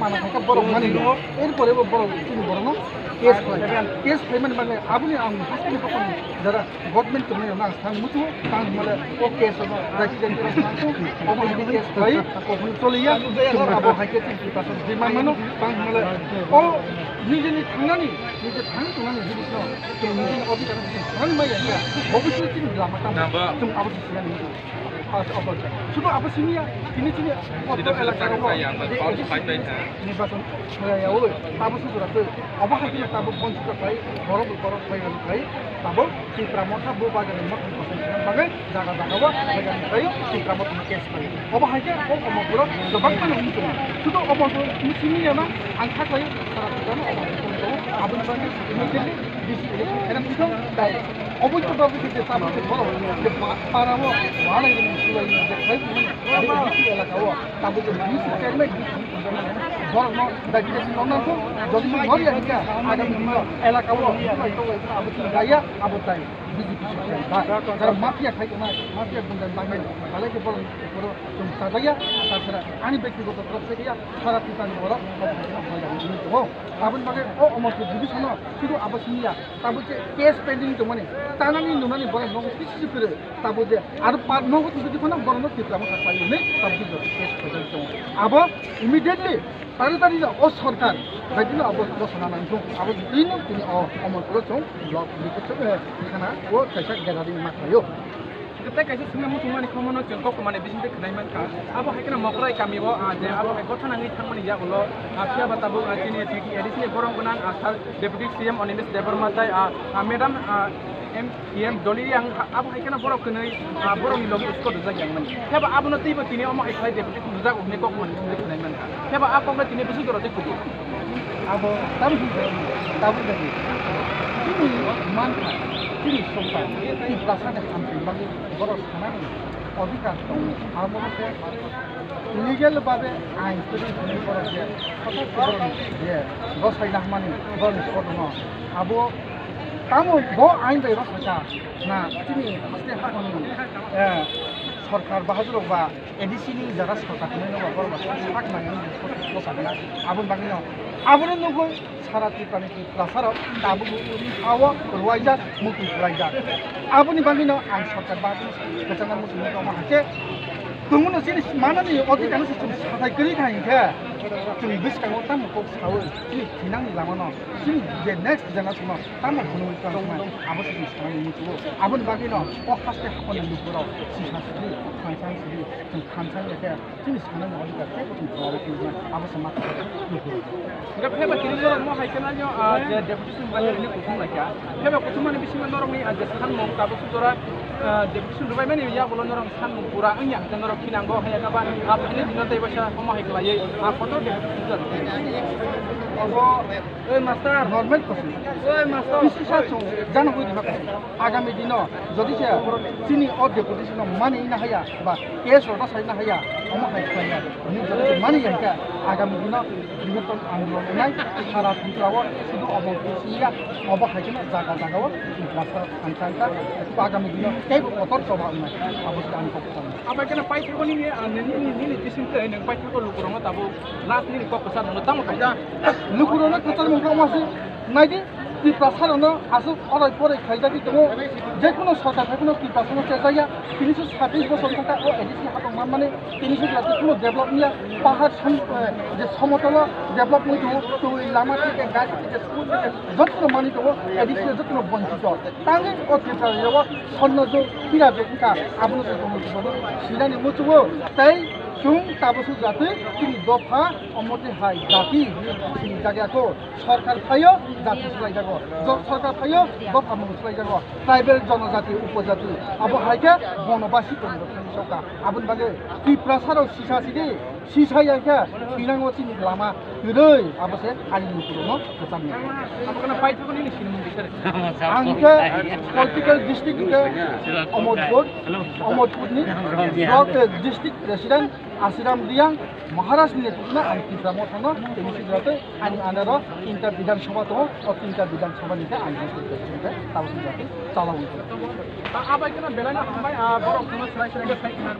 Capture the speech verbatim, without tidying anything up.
Ano hwnkhe borok mani no, erpore bo borok chini borokno case khlai. Case khlaimani bagwi aboni ang haste ni bokol jara government tongnai rokno ang thang muchungo, tang hwnmale o case no dachi dachi rok thang, obo hwnwi case khlai, obo choliya, chwng abo hai khe chini Tiprasa demand mano, tang hwnmale o nijeni thangnani, nije thang tongnani jinisno chwng nijeni odhikar no thang maya hiya, obviously chini lama tamo, chwng abo se sinani muchungo. First of all, sudu abo siniya, tini chini otro elaka rogo, nirbachon hoya yawi, tabo sudu ratu, obo hai khe tabo bonchito khai, borok borok khai khai, tabo Tipra Motha bo bagani motha kosong kosong bagwi jaga jaga o bagani khai, Tipra Motha case khai. Obo hai khe o omo borok gobang mano wngwi tongo. Sudu obo siniya na ang kha khai, sara Tipra no obo hai khe tongo, aboni bagwi immediately D C election khaina thwithok direct. Obo to babu je tamo je boro je para o wala ni sulai je khai ni je elaka o tamo je D C chairman, D C borok no dagi dagi no nang kho, jodi no nori ya ka agami dino elaka o sulai to abo sulai ya abo tai B J P sulai ba jara mafia khai ko na mafia gunda bangai alai ke boro boro tum sadaya tasara ani bektigoto torop se ya sara Tipra ni borok. Aboni bagwi o Omorpur division o sudu abo siniya. Tabuk je case pending tongmani, tanani nunani borok nogo kisi se phiro, tabuk je aro pa nogo tongtwi phano borok no Tipra Motha khlai hwnwi tabuk je case pending tongo. Abo immediately tari tari no o sorkar bai dino abo bosona nang thung. Abo tini tini o Omorpuro chwng block ni khe thana o kaisa gathering ma khlaio. Tei kaisa swngna muchungmani khomono chwng kok mani bisingtwi khwnai mankha. Abo hai kheno Mokrai kamio, ah, je abo hai gotha nangwi thangmani yagulo, ah, phiya ba tabuk, ah, chini T T A D C ni borom gwnang, ah, sir Deputy C M Animesh Debbarma tai, ah, ah, Madam, ah, M P M Dolly ang ha-, abo hai kheno borok kwnwi, ah, borokni logi uskot rwjak yang mani. Phiya ba abono teibo tini omo hai khlai Deputy rwjak hwnwi kok mani bisingtwi khwnai mankha. Phiya ba a kokno tini bwswk jora tei kubui. Abo tabuk tabuk tabuk chini mankha, chini sorkar, chini Tiprasa ni hamchwng bagwi borok sanani odhikar tongo. Abo khe legal babe ain kwrwi hwnwi borok je kotor borok je bwsai nahmani borokni kotorno abo tamo bo ain bai bwsai kha na chini haste haphangni, eh, sorkar bahadur rok ba A D C ni jara sorkar hwnwi no ba borok ba sak nangni bwsajak aboni bagwi no abono nugwi sara Tripura ni Tiprasa rok tabuk uni hao rwlaijak, muitu rwlaijak. Aboni bagwi no ang sorkar ba kwchangma muitu tongma hai khe tongmano chini manani odhikar no se chwng sathai kwrwi kha hinkhe chwng bwskango tamo kok saui chini thinangni lama no chini je next generation no tamo hwnwi tongma abo se chwng sanani muitu. Aboni bagwi no o haste haphangni lukurok sisa sidi, thansa sidi, chwng thansa ya khe. Chini sanani odhikar teibo chwng kwlaiwi tongmani abo se ma kok nugwi. Hingke phaiba tini norok mo hai kheno, ah, je deputation bai ni kuthum laikha. Phaiba kuthum mani bisingo norokni, ah, je sanmung tabuk jora, ah, deputation rwbaimani yagulo norok sanmung pura wngya hingke norok khinango hai khe ba, ah, phaini dino tei baisa omo hai kwlaiwi, ah, kotor deputation rwjak. Obo, oi master, normal kosi. Oi master. Bisisa chwng jana hoi dima kosi. Agami dino jodi se chini o deputation no mani na haya ba case rok sai na haya, omo hai khlai ya. Ni jodi se mani ya khe agami dino bihottom andolon nai sara Tripura o sudu obo kusi ya, obo hai khe jaga jaga o Tripura sara thang thang kha. Agami dino tei bo kotor choba wngnai abo se ani kok. Abo khe paithago nini, nini, nini bising tei nwng paithago lukurokno tabuk last nini kok kwchar mano tamo kok. Lukurokno kwchar mano tamo se naidi. Tiprasa rokno aswk orai porai khlaijagwi tongo, jekunu sorkar hai phano Tiprasa no chejak ya, tiniso satais bosor wngkha o A D C haphang manmani, tiniso jora tei kheno develop wngya, pahar som-, eh, je somotolo develop wngwi tongo, twi lama theke, gari theke, school theke, jotono manwi tongo, A D C jotono bonchito. Tangwi o Tiprasa o sonno jwk phira jwk wngkha, abono se tongwi sinani muchungo, tei chwng tabukhe jatwi chini dopha omote hai jati hinwi sini jagya kho. Sorkar phaio, jati swlaijago. Jo-, sorkar phaio, dopha mung swlaijago. Tribal, jonojati, upojati. Abo hai khe bono basi tongwi rok thani sokha. Aboni bagwi Tiprasa rok sisa sidi, sisa ya khe, sinango chini lama kwrwi, abo se ani lukurokno kwchangni. Abo kheno paithago nini sinimung bisari. Ang khe political district khe Omorpur, Omorpurni, block, eh, district president Asiram Riang Maharaj ni netrito ang Tipra Motha no tini sijra tei ani under o tinta Bidhan Sabha tongo, o tinta Bidhan Sabha ni khe ang president khe tabuk sijra tei chalao wngkha. Abai kheno belai no hambai, ah, borok kheno swlai swlai khe sai khna.